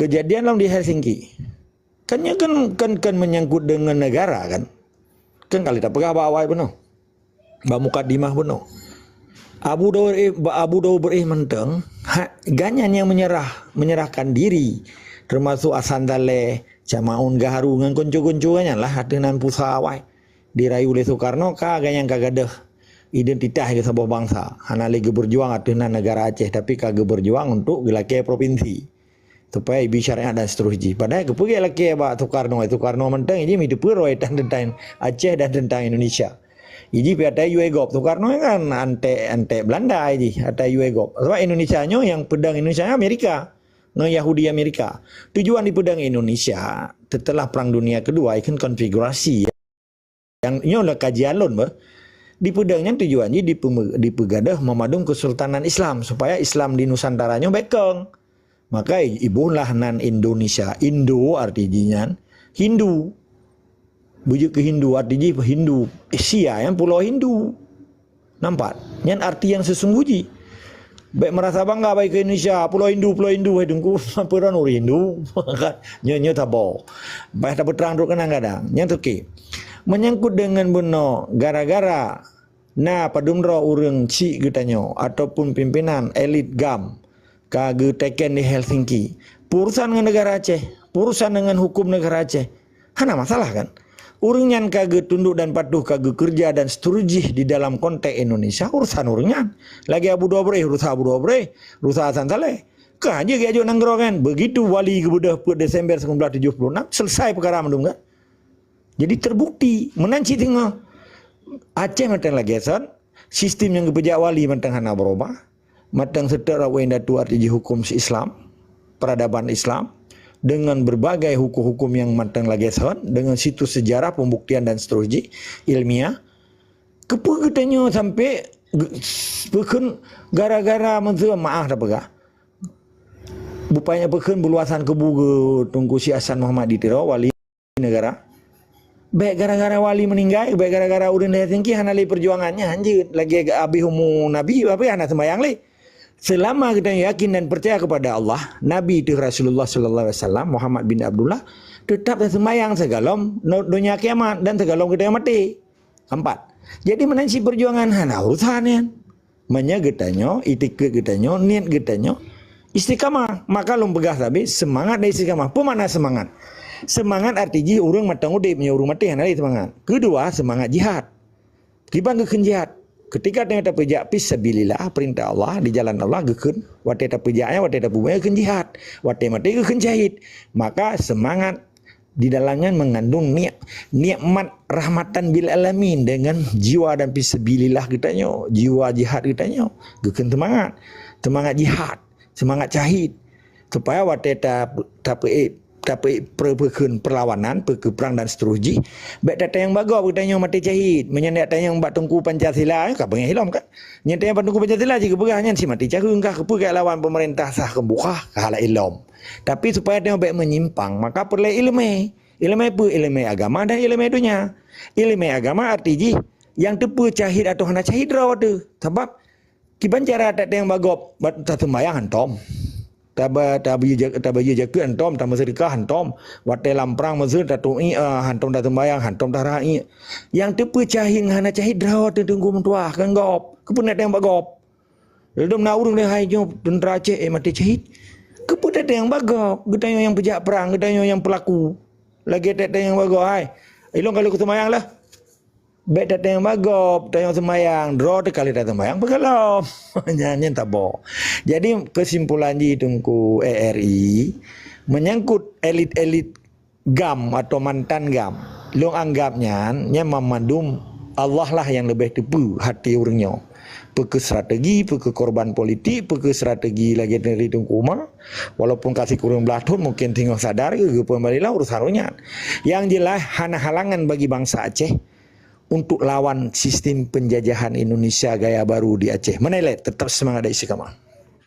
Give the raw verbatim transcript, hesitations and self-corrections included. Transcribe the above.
Kejadian lom di Helsinki. Kan nyoe kan, kan, kan menyangkut dengan negara kan. Kan ka lheueh tapeugah bak awai bunoe. Bak mukadimah bunoe. Abu Daud, eh, Abu Daud Beurih mantong, ha, gobnyan nyang menyerah, menyerahkan diri, termasuk Hasan Saleh, Camaun Gaharu ngon konco-konco nyan lah, ateueh nan pusat awai. Dirayu lé Soekarno ka gobnyan ka gadôh identitas geuh saboh bansa. Hana lé geubeurjuang ateueh nan negara Aceh, tapi ka geubeurjuang untuk geulakée provinsi. Supaya ibi syariat dan seterusnya. Padahai keupeue geulakée bak Soekarno, Soekarno mantong jih miteupeue roi tentang Aceh dan tentang Indonesia. Jih pih ata yue gob, Soekarno kan antek, antek Belanda jih, ata yue gob. Sebab Indonesia nyoe nyang peudong Indonesia Amerika ngon Yahudi Amerika. Tujuan dipeudong Indonesia setelah Perang Dunia Kedua, ikon konfigurasi. Nyang nyoe lah kajian lôn beuh. Dipeudong nyan tujuan jih dipeume-, dipeugadôh meumandum Kesultanan Islam, supaya Islam di Nusantara nyoe bekong. Maka i-, iboh lah nan Indonesia. Indo arti jih nyan Hindu. Beujeuet keu Hindu, arti jih Hindu. Asia nyan pulo Hindu. Nampak? Nyan arti nyang seusungguh jih. Bék meurasa bangga bak keu Indonesia, pulo Hindu, pulo Hindu, hai Teungku, peue droen ureueng Hindu. Nyoe, nyoe tabo. Bah tapeutrang trok keunang gadang. Nyan toke. Menyangkut dengan bunoe, gara-gara na padum droe ureueng chik geutanyoe ataupun pimpinan elit gam ka geuteken di Helsinki, peurusan ngon negara Aceh, peurusan dengan hukum negara Aceh, hana masalah kan? Ureueng nyan ka geutunduk dan patuh, ka geukeureuja dan seterusjih di dalam konteks Indonesia, urusan ureueng nyan. Lagée Abu Daud Beurih, urusan Abu Daud Beurih, urusan Hasan Saleh. Ka hana jeuet geujok nanggroe kan? Begitu wali geubeudôh peuet Desember sembilan belas tujuh puluh enam, selesai peukara mandum kan? Jadi terbukti, meunan cit teungoh. Aceh mantong lagée son, sistem nyang geupeujak wali mantong hana beurubah, mantong seutôt rot indatu arti jih hukum Islam, peradaban Islam, dengan berbagai hukum-hukum nyang mantong lagée son, dengan situs sejarah, pembuktian dan seterusnya, ilmiah. Keupeue geutanyoe sampai ge-, peukheun gara-gara meuseu maah tapeugah. Bupanya peukheun beuluasan keubu geu Teungku Syekh Hasan Muhammad di Tiro, wali negara. Bék gara-gara wali meuninggai, bék gara-gara ureueng di Helsinki hana lé peujuangan nyan hanjeuet. Lagée habéh umu Nabi, tapi hana seumayang lé. Selama geutanyoe yakin dan percaya kepada Allah, Nabi teuh Rasulullah sallallahu alaihi wasallam, Muhammad bin Abdullah, teutap taseumayang sigohlom no-, donya kiamat dan sigohlom geutanyoe maté. Keempat. Jadi meunan cit peujuangan hana urusan nyan. Meunyoe geutanyoe, itikeuet geutanyoe, niet geutanyoe istiqamah, maka lôn peugah sabe seumangat dan istiqamah. Peue makna seumangat? Seumangat arti jih ureueng mantong udeb, meunyoe ureueng maté hana lé seumangat. Keudua, seumangat jihad. Kiban geukheun jihad? Keutika tanyoe tapeujak fisabilillah, peurintah Allah, di jalan Allah geukheun, watée tapeujak nyan, watée tapubuet nyan geukheun jihad, watée maté geukheun syahid. Maka seumangat di dalam nyan meungandung ni-, nikmat rahmatan bil alamin deungon jiwa dan fisabilillah geutanyoe, jiwa jihad geutanyoe. Geukheun seumangat, seumangat jihad, seumangat syahid. Supaya watée ta-, tapeu-, tapeu-, peukheun perlawanan, peukheun perang dan seterusjih, bék tatanyong bak gob geutanyoe maté syahid. Meunyoe neuk tanyong bak Teungku Pancasila, ka beungéh lom kan? Nyan tanyong bak Teungku Pancasila jih geupeugah nyan si maté syahid kah, keupeue ka lawan peumeurintah sah keu bukah, ka hana ilom. Tapi supaya tanyoe bék meunyimpang, maka peureulée iéleumé. Iéleumé peue? Iéleumé agama dan iéleumé donya. Iéleumé agama arti jih nyang teupeue syahid atawa hana syahid droe teuh. Sabab kiban cara tatanyong bak gob, bak taseumayang hantom. Taba-, tabayeue ja-, tabayeue jakeuet hantom, tameuseudeukah hantom. Watée lam prang meuseu tatu'i, ah, hantom taseumayang, hantom tarhai. Nyang teupeue syahid ngon hana syahid droe teuh Teungku meutuah, kon gob. Keupeue neuk tanyong bak gob? Ladom na ureueng lé hai nyoe teuntra Aceh, eh, maté syahid. Keupeue tatanyong bak gob? Geutanyoe nyang peujak prang, geutanyoe nyang peulaku. Lagée tatanyong bak gob, hai, ilong ka lheueh kuseumayang lah. Bék tatanyong bak gob, tanyong seumayang, droe teuh ka lheueh taseumayang, peugah lom. Nyan, nyan tabo. Jadi, keusimpulan jih Teungku A R I, menyangkut elit-elit gam atau mantan gam, lôn anggap nyan, nyan mamandum Allah lah nyang leubeh teupeue hati ureueng nyoe. Peu keuh strategi, peu keuh korban politik, peu keuh strategi lagée dari Teungku Umar, walaupun ka sikureueng blaih thon, mungkin teungoh sadar, geupeumbalilah urusan ureueng nyan. Yang jelas, hana halangan bagi bansa Aceh untuk lawan sistem penjajahan Indonesia gaya baru di Aceh. Meunan lé, tetap seumangat dan istiqamah.